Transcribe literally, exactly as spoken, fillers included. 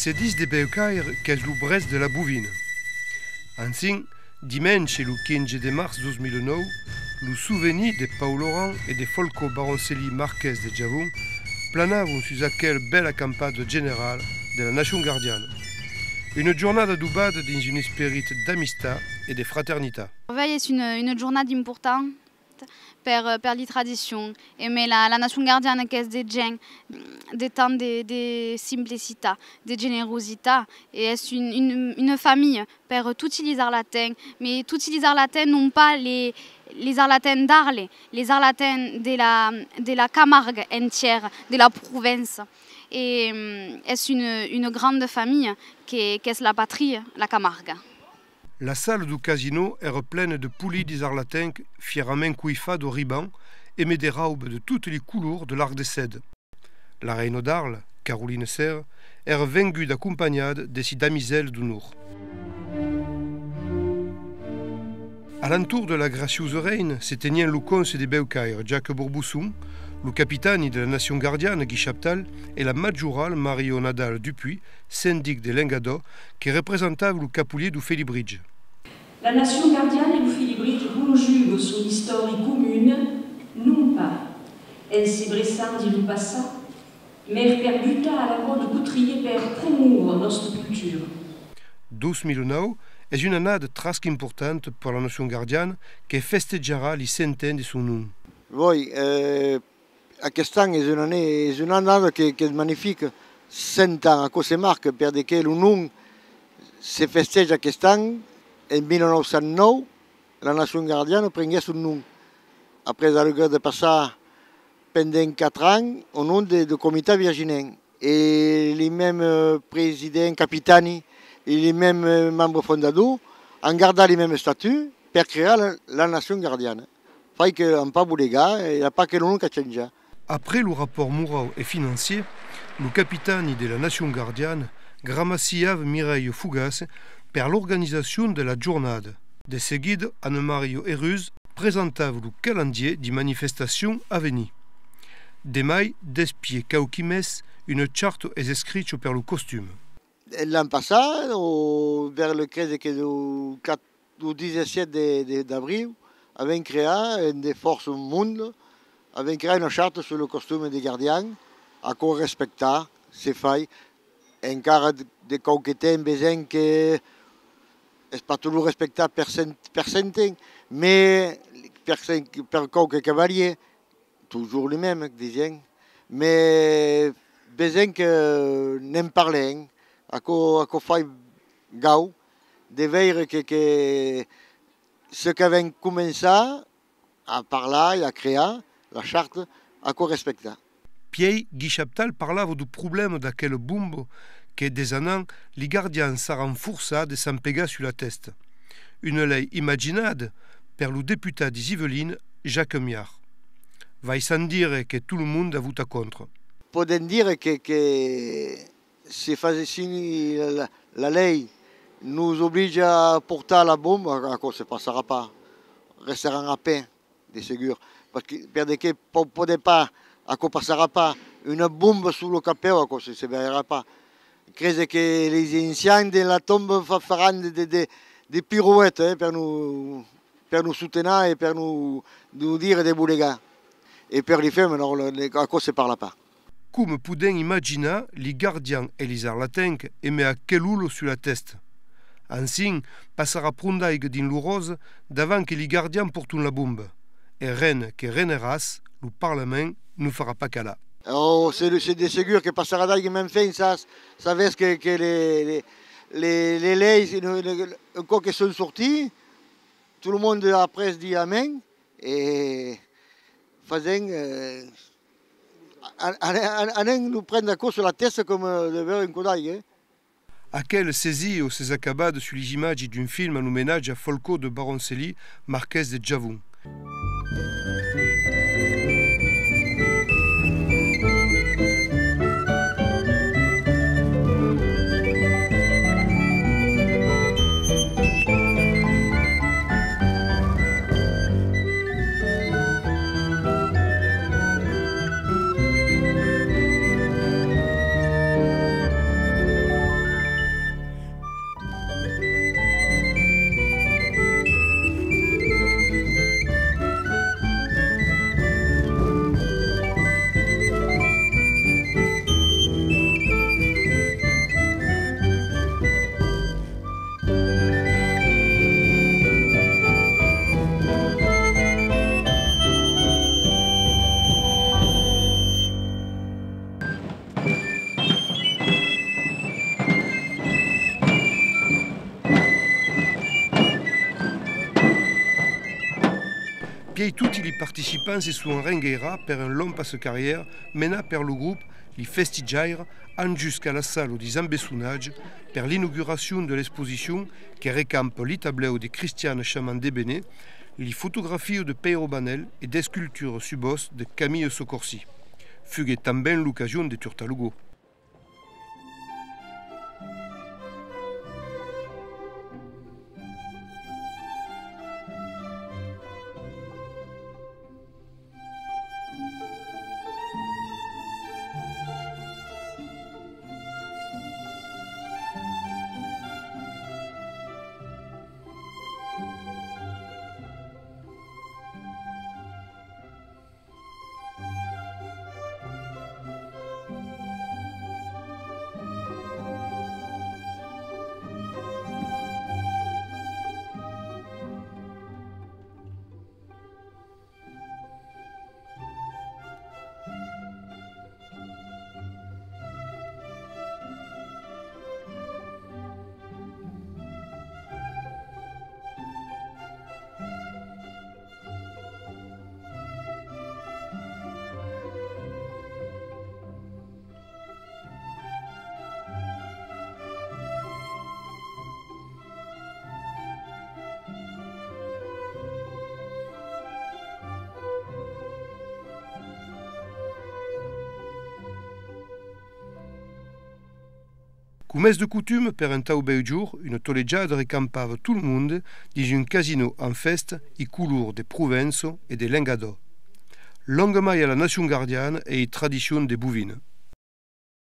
Se ditz de Beucaire qu'es lo brèç de la bovina. Ansin, dimenge, lo quinze de març dos mila nòu, lo sovenir de Pau Laurent e de Folco Baroncelli, marqués de Javon, planavan sus aquel bèl acampat general de la Nacion Gardiana. Una jornada dobada dins un esperit d'amistat e de fraternitat. Uèi es una, una jornada importanta per, per li tradicions. E mai la, la Nacion Gardiana qu'es de gents, de tant de, de simplicitat, de generositat, e es un, un, una familha per toti lis arlatens, mai toti lis arlatens, non pas li, lis arlatens d'Arle, lis arlatens de la, de la Camarga entièra, de la Provença. E, mm, es una, una granda familha que, qu'es la patria, la Camarga. La sala dau casino èra plena de polidis arlatencs fierament coifats au riban e mai de raubas de toti li colors de l'arc de seda. La reina d'Arle, Caroline Serre, èra venguda acompanhada de si damisèlas d'onor. A l'entorn de la graciosa reina se tenián lo cònse de Beucaire, Jacques Bourbusson, lo capitani de la Nacion Gardiana, Guy Chaptal, e la majorala Mario Nadal Dupuy, sendic de Lengadòc, que representava lo capolier dau Felibritge. La Nacion Gardiana e lo Felibritge conjugan son istòria comuna, non pas en se breçant dins lo passat, mai per butar a la còp de cotria per promòure nòstra cultura. Dos mila nòu es una annada tras qu'importanta per la Nacion Gardiana que festejarà li cent ans de son nom. Uèi, eh, Aquest an es una, es una annada que, qu'es magnifica. Cent ans, aquò se marca, per de que lo nom se festeja aquest an, en mila nòu cents nòu, la Nacion Gardiana prenguèt son nom, après aver de passar pendent quatre ans au nom de, de Comitat Virginenc. E li mèmes presidents, capitani, e li mèmes membres fondadors an gardat li mèmes estatuts per crear la, la Nacion Gardiana. Fai que an pas bolegat, e i a pas que lo nom qu'a chanjat. Après lo rapòrt morau e financier, lo capitani de la Nacion Gardiana gramaciava Mireille Fougasse per l'organizacion de la jornada. De seguida, Anne-Marie Heruz presentava lo calendier di manifestacions a venir. De mai, despièi quauqui mes, una charta es escricha per lo costum. L'an passat, o vers le, crese que lo quatre, lo dètz-e-sèt de, de, d'abriu, avèm creat, en de fòrça monde, avèm creat una charta sus lo costum de gardian, aquò respectar, se fai, encara de, de quauque temps, vesèm que es pas totjorn respectat per cent, per cent, mai per cent, per quauque cavalier, totjorn li mèmes, disèm, mai vesèm que ne'n parlèm, aquò, aquò fai gaug de veire que, que ce qu'avèm començat a parlar e a crear, la charta, aquò respectar. Pièi, Guy Chaptal parlava dau problèma d'aquela bomba que, desanant, li gardians saràn forçats de s'empegar sus la tèsta. Una lei imaginada per lo deputat dis Yvelines, Jacques Miard. Vai sans dire que tot lo monde a votat contra. Podèm dire que, que se fasèssin la, la, la lei nos obliga a portar la bomba, aquò se passarà pas. Restaràn a pè, de segur. Perque, per de que po-, pòde pas, aquò passarà pas. Una bomba sus lo capèu, aquò se, se veirà pas. Crese que les ancians de la tomba fa-, faràn de, de, de, de pirouetas, eh, per nos, per nos sotenar e per nos, nos dire de bolegar. E per li fèmas, non, le, le, aquò se parla pas. Coma podèm imaginar, li gardians e lis arlatencs emèan aquela ola sus la tèsta. Ansin, passarà pron d'aiga dins lo ròse davant que li gardians pòrton la bomba. E ren que reneràs, lo Parlament nos farà pas calar. Oh, se, se de segur que passarà d'aiga, mai enfin, sas, sabes que, que le, le, le, le leis, le, le, un còp que son sortits, tot lo monde après ditz amèn, e fasèm, eh, a-, a-, a-, anem nos prendre aquò sus la tèsta coma, eh, de beure un còp d'aiga, eh. Aquela session s'es acabada sus lis imatges d'un film en omenatge a Folco de Baroncelli, marqués de Javon. E toti li participants se son rengairats per un long passa-carrièra menat per lo grop Li Festijaires, an jusca la sala dis embessonatges per l'inauguracion de l'exposicion que recampa li tablèus de Christiane Chaman-Debeney, li fotografias de Pèire Banel e d'esculturas sus bòsc de Camille Soccorsi. Fuguèt tanben l'ocasion de turtar lo gos. Coma es de costuma per un tau bèu jorn, una tolejada recampava tot lo monde dins un casino en fèsta i color de Provença e de Lengadòc. Longa mai a la nacion gardiana e i tradicions de bovina.